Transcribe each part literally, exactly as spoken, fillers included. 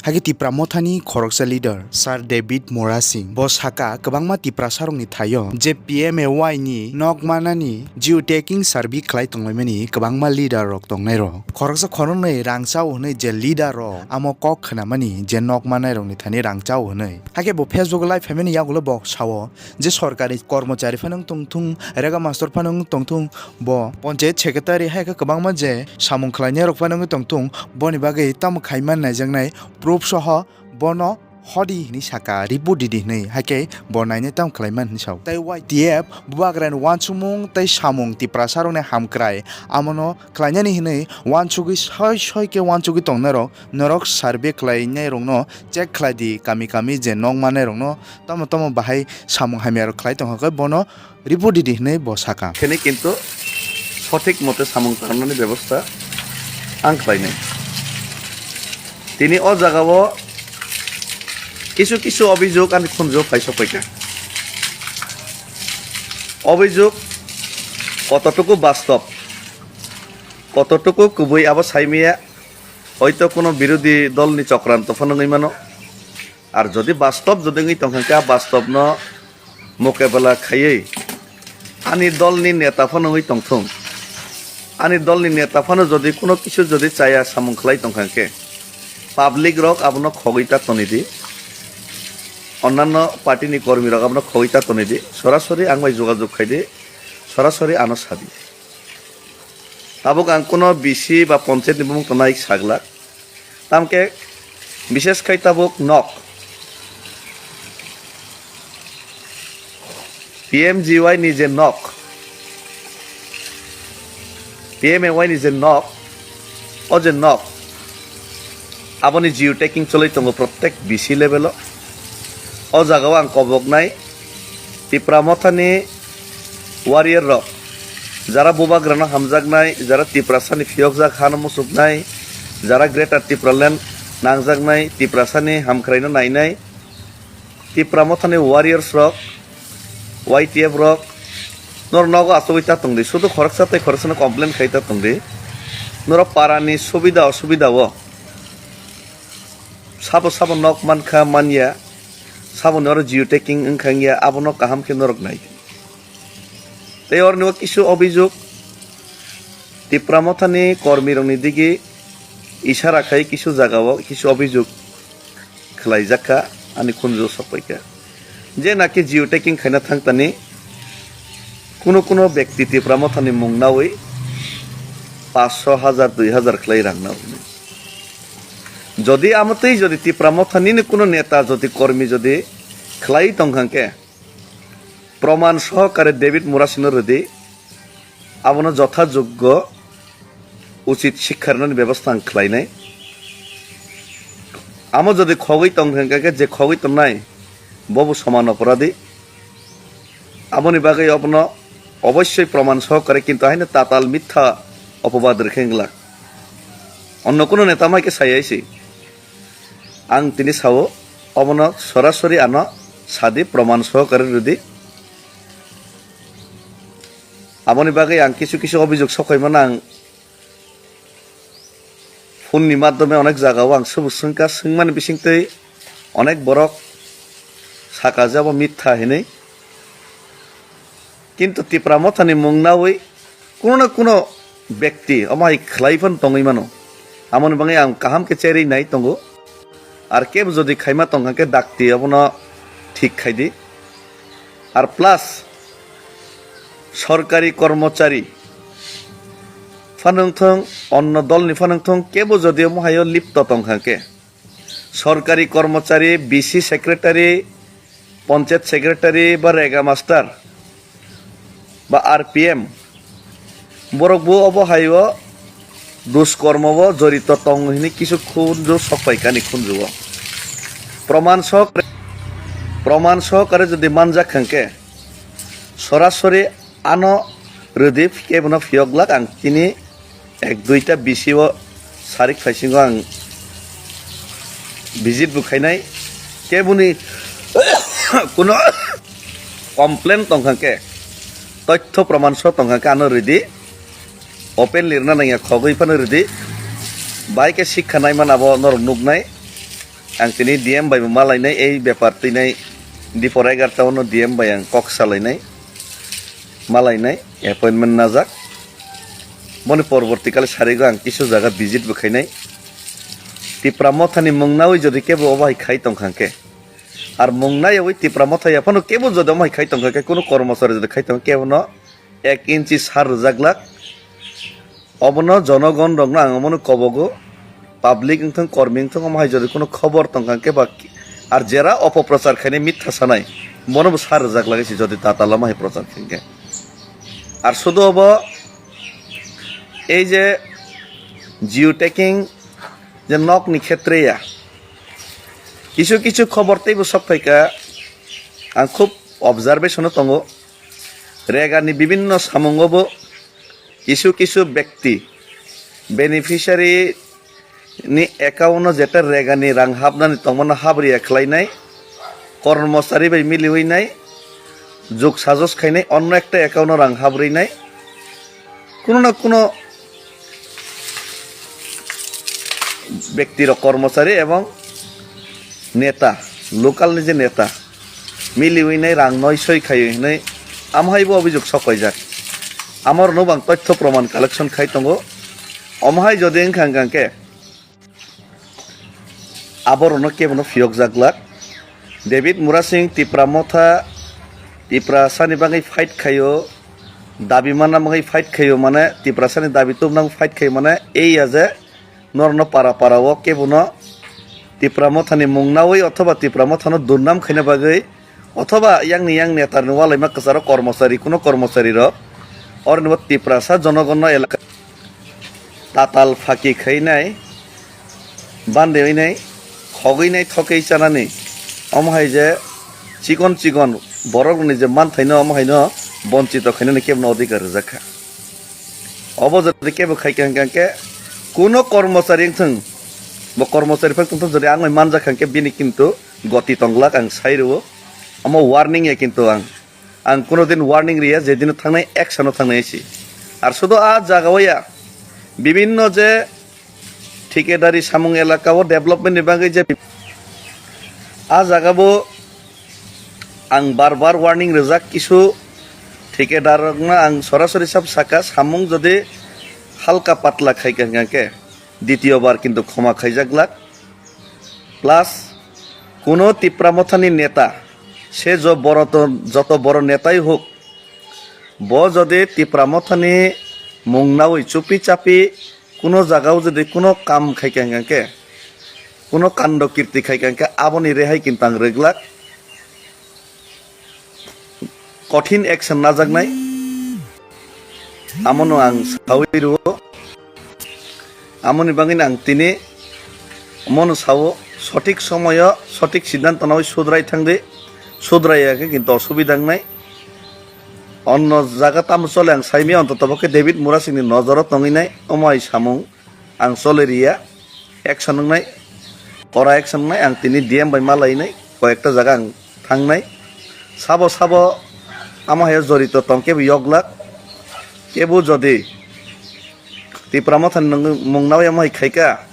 Hakhe Tipra Mothani khoroksa leader Sir David Murasing bo saka kwbangma Tiprasarokni thaio je P M A Y ni nok manani geotagging survey khlai tonglaimani kwbangma leader rok tongnairok. Khoroksa khoroknwi rang chao hwnwi je leader rok amo kok khnamani je nok mannairokni thani rang chao hwnwi. Hakhe bo Facebook live phaimani yagulo bo sao je sorkari kormochari phano wng tongthung, rega mastor phano wng tongthung, bo ponchayat secretary hai khe kwbangma je samung khlainairok phano wngwi tongthung, boni bagwi tamo khaiman naijaknai proof soho bono hodi hinwi saka, report ridi hinwi, hakhe bo nainai tamo khlaiman hinwi sao. Tei Y T F bubagrani uansukmung tei samung Tiprasarokni hamkrai amono khlainani hinwi uansugwi soi soi khe uansugwi tongnairok norok survey khlainairokno check khlai di, kami kami je nok mannairokno tamo tamo bahai samung hamyarok khlai tongkha khe bono report ridi hinwi bo saka. Khene kintu sothik mote samung tangnani bebosta ang khlainai. Tini o jagao kisu kisu obijog ani khunju phai sokpaikha. Obijog kototuku bastob, kototuku kubui abo saimaya, hoito kuno birodhi dolni chokranto phano wngwi mano. Ar jodi bastob jodi wngwi tongkha khe, a bastobno mokebela khaiwi ani dolni neta phano wngwi tongthung. Ani dolni neta phano jodi kuno kisu jodi chaya samung khlai tongkha khe, public rok abono khogwi ta tonidi, onnanno party ni kormi rok abono khogwi ta tonidi, sorasori ang bai jogajog khaidi, sorasori ano sadi. Tabuk ang kuno B C ba ponchayat ni bumung tongnai saglak. Tamkhe bishes khai tabuk nok. P M G Y ni je nok, P M A Y ni je nok, o je nok, aboni geotagging choli tongo protek B C level o. O jagao ang koboknai Tipra Mothani warrior rok, jara bubagrano hamjaknai, jara Tiprasani phiyokjak hano muchuknai, jara Greater Tipraland nangjaknai, Tiprasani hamkhraino nainai, Tipra Mothani warriors rok, Y T F rok, nor nogo achugwi ta tongdi, sudu khoroksa tei khoroksano complain khai ta tongdi, norok parani subida osubida o sabo sabo nok mankha manya, saboni oro geotagging wngkha wngya, abono kaham khe norok nai. Tei oroni o kisu obijog Tipra Mothani kormirokni digi isara khai kisu jagao kisu obijog khlaijak kha, ani khunju sokpai kha. Je naki geotagging khaina thangtani kuno kuno bekti Tipra Mothani mung nawi paanch sho, hajar, dui hajar khlai rang nawi. Jodi amotwi jodi Tipra Mothani ni kuno neta jodi kormi jodi khlai tongkha khe, proman sohokare David Murasingno rwdi, abono jotha joggo uchit sikha rwnani bebosta ang khlainai. Amo jodi khogwi tongkha khe, je khogwi tongnai bobo soman oporadi. Aboni bagwi obono obossoi proman sohokare, kintu haino tatal mitha opobad rwkhe wngla. Onno kuno neta mai khe sai hai se. Ang tini sao, obono sorasori ano sadi, proman sohokare rwdi. Aboni bagwi ang kisu kisu obijog sokhaimano ang phone ni madhyome onek jagao ang subuk swngkha, swngmani bisingtwi onek borok saka je abo mitha hinwi. Kintu Tipra Mothani mung nawi kuno na kuno bekti omo hai khlai phano tongwi mano. Amoni bagwi ang kaham khe cherwi nai tongo. Ar kebo jodi khaima tongkha khe dakti obono thik khaidi. Ar plus sorkari kormochari phano wngthong, onno dolni phano wngthong, kebo jodi omo haio lipto tongkha khe, sorkari kormochari, B C secretary, ponchayat secretary ba rega master ba R P M, borok bo obo hai o duskormo o jorito tongo hinwi kisu khunju sokpaikani khunju o. Proman sohokare, proman sohokare jodi manjak hwnkhe, sorasori ano rwdi, kebono phiyok glak, ang chini ek duita B C o sarik phaisingo ang visit bo khainai. Keboni kuno complain tongkha khe, toitho proman so tongkha khe ano rwdi, open lirna nangya, khogwi phano rwdi, bai khe sikha naimani abo norok nuknai. Ang tini D M bai bo malainai, ei bepar twinai dipor egarta ono D M bai ang kok salainai, malainai, appointment najak. Boni porborti kale sarigo ang kisu jaga visit bo khainai. Tipra Mothani mung nawi jodi kebo obo hai khai tongkha khe, ar mung nayawi Tipra Motha yaphano kebo jodi omo hai khai tongkha khe, kunu kormochari jodi khai tongkha khe, bono ek inchi sar rwjak glak. Obono jonogon rokno ang omono kobogo, public wngthang, kormi wngthang, omo hai jodi kunu khobor tongkha khe ba, ar jera opoprochar khainai, mitha sanai, bono bo sar rwjak glak si jodi tatal omo hai prochar khaikhe. Ar sudu obo ei je geotagging je nokni khetre ya, kisu kisu khobor teibo sok phaikha, ang khub observation o tongo. Regani bibinno samungo bo kisu kisu bekti beneficiary ni account o jeta regani rang hapnani tongmano habriya khlainai, kormochari bai miliwi nai, juk sajos khainai, onno ekta account o rang habrwi nai, kuno na kuno bekti rok kormochari ebong neta, local ni je neta, miliwi nai rang noi soi khayo hinwi, amo hai bo obijok sok paijak. Amo rwno bo ang toitho proman collection khai tongo. Omo hai jodi wngkha hwnkha khe, aborokno kebono phiyokjak glak. David Murasing Tipra Motha, Tiprasani bagwi fight khaio, dabi manna bagwi fight khaio, mane Tiprasani dabi tubuna bagwi fight khaio, mane ei ya je norokno para para o kebono Tipra Mothani mung nawi othoba Tipra Mothano durnam khaina bagwi othoba yangni yang netarni walaima kwcharo kormochari, kuno kormochari rok oroni bo Tiprasa jonogonno elaka tatal phaki khainai, bande wnai, khogwi nai, thokwi chanani, omo hai je chikon chikon borok rokni je manthaino omo haino bonchito khainani kebono odhikar rwjak kha. Obo jodi kebo khai kha hwnkha khe kuno kormochari wngthwng, bo kormochari phai tongthwng, jodi ang bai manjak kha hwnkhe bini kintu goti tong glak, ang sai rwo. Omo warning ya kintu ang, ang kuno din warning riya, je dino thangnai action o thangnai si. Ar sudu a jaga o ya bibinno je thikadari samung elaka o development ni bagwi je a jaga bo ang bar bar warning rijak, kisu thikadar rokno ang sorasori sab saka, samung jodi halka patla khai kha hwnkha khe ditiyo bar kintu khoma khaijak glak. Plus kuno Tipra Mothani neta, se jo boro to-, joto boro netai huk, bo jodi Tipra Mothani mung nawi chupi chapi kuno jaga o jodi kuno kam khai kha hwnkha khe, kuno kando kirti khai kha hwnkha khe, aboni rehai kintu ang rwglak. Kothin action najaknai. Amono ang sawi rwo. Amoni bagwino ang tini omono sao, sothik somoyo sothik siddhanto nawi sudrai thangdi. Sudrai ya khe kintu osubida wngnai. Onno jaga tamo chole ang saimaya, ontoto bo khe David Murasingni nojoro tongwi nai omo hai samung. Ang chole riya, action wngnai, kora action wngnai, ang tini D M bai malainai, koyekta jaga ang thangnai. Sabo sabo amo hai jorito tong kebo yoglak, kebo jodi Tipra Mothani nung-, mung nawi amo hai khaika,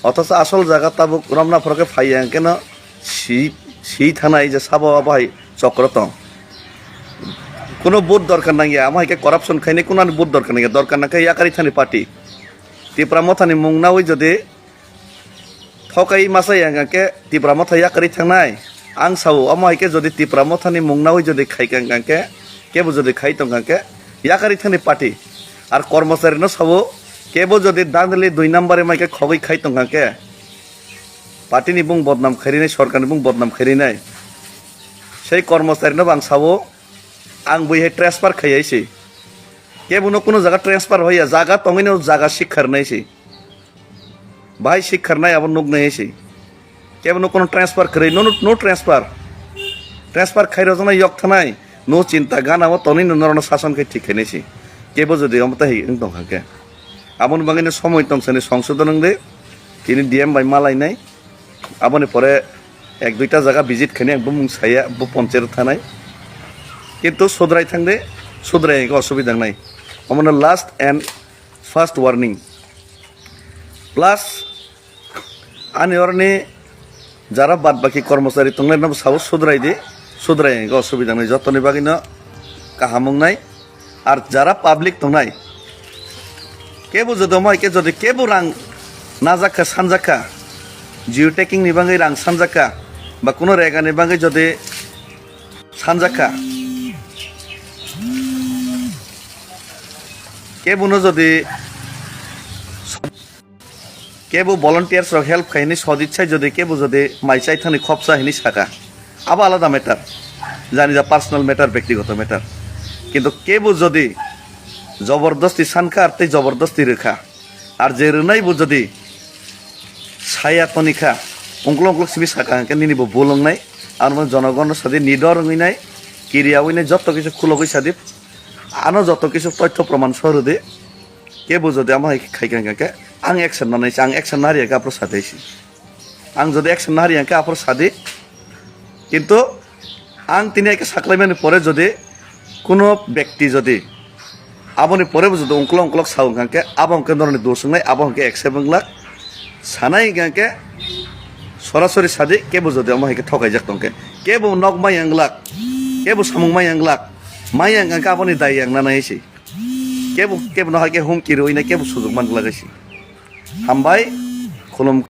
othocho asol jaga tabuk romna phoro khe phaiya hwnkhe no si, si thanai je sabo abo hai chokro tong. Kuno vote dorkar nangya, amo hai khe corruption khainai, kuno ani vote dorkar nangya, dorkar nangkhe yakarwi thani party. Tipra Mothani mung nawi jodi thokai masa ya hwnkha khe Tipra Motha yakarwi thangnai. Ang sao, omo hai khe jodi Tipra Mothani mung nawi jodi khai kha hwnkha khe, kebo jodi khai tong kha khe, yakarwi thangni party. Ar kormochari no sao, kebo jodi dandali dui number mai khe khogwi khai tong kha khe, party ni bung bodnam khairi nai, sorkar ni bung bodnam khairi nai. Sei kormochari no bo ang sao, ang bui hai transfer khai hai se. Kebo no kuno jaga transfer hoya, jaga tongwi no jaga sikha rwnai se. Bahai sikharnai abo nuknai se. Kebo no kono transfer kwrwi, no, no, no transfer. Transfer khairokjaknai yok thanai. No chinta gana o tonwi no norokno sason khai thik khainai se. Kebo jodi omo tai wng tong kha khe. Aboni bagwi no somoi tong sani songsodon wng de. Tini D M bai malainai. Aboni pore ek duita jaga visit khainai ang bumung saya, bo ponchero thanai. Kintu sudrai thang de, sudrai khe osubida wngnai. Omono last and first warning. Plus, ani oroni Jara bad baki kormochari tongnai no sabo sudrai di, sudrai hwnkhe osubida wngnai, jotoni bagwi no kaham wngnai. Ar jara public tongnai, kebo jodi omo hai khe jodi kebo rang najak kha, sanjak kha, geotagging ni bagwi rang sanjak kha, ba kuno rega ni bagwi jodi sanjak kha, kebo no jodi kebo volunteers rok help khai hini sodit sai jodi kebo jodi mai chai thani khopsa hini saka, abo alada matter, jani ja personal matter, bektigoto matter. Kintu kebo jodi jobordosti sankha ar tei jobordosti rwkha, ar je rwnai bo jodi saya tonikha, ungklok ungklok simi saka hwnkhe nini bo bul wngnai, ano jonogon no sadi nidor wngwi nai, kiriya wngwi nai, joto kisu khulogwi sadi, ano joto kisu toitho proman so rwdi. Kebo jodi amo hai khe khai kha hwnkhe ang action nanai se, ang action nari hwnkhe aphuru sadai se. Ang jodi action nari hwnkhe aphuru sadi. Kintu ang tini hai khe saklaimani pore jodi kuno bekti jodi aboni pore bo jodi ungklok ungklok sa wngkha hwnkhe abo hwnkhe norokni dos wngnai, abo hwnkhe accept wnglak. Sanai hwnkha hwnkhe sorasori sadi, kebo jodi amo hai khe thokaijak tongkhe, kebo nok maya wnglak, kebo samung maya wnglak, maya wngkha hwnkhe aboni dai yang nanai se. Kebo, kebo no hai khe humki rwui nai, kebo sujuk man glak se. Hambai, khulum.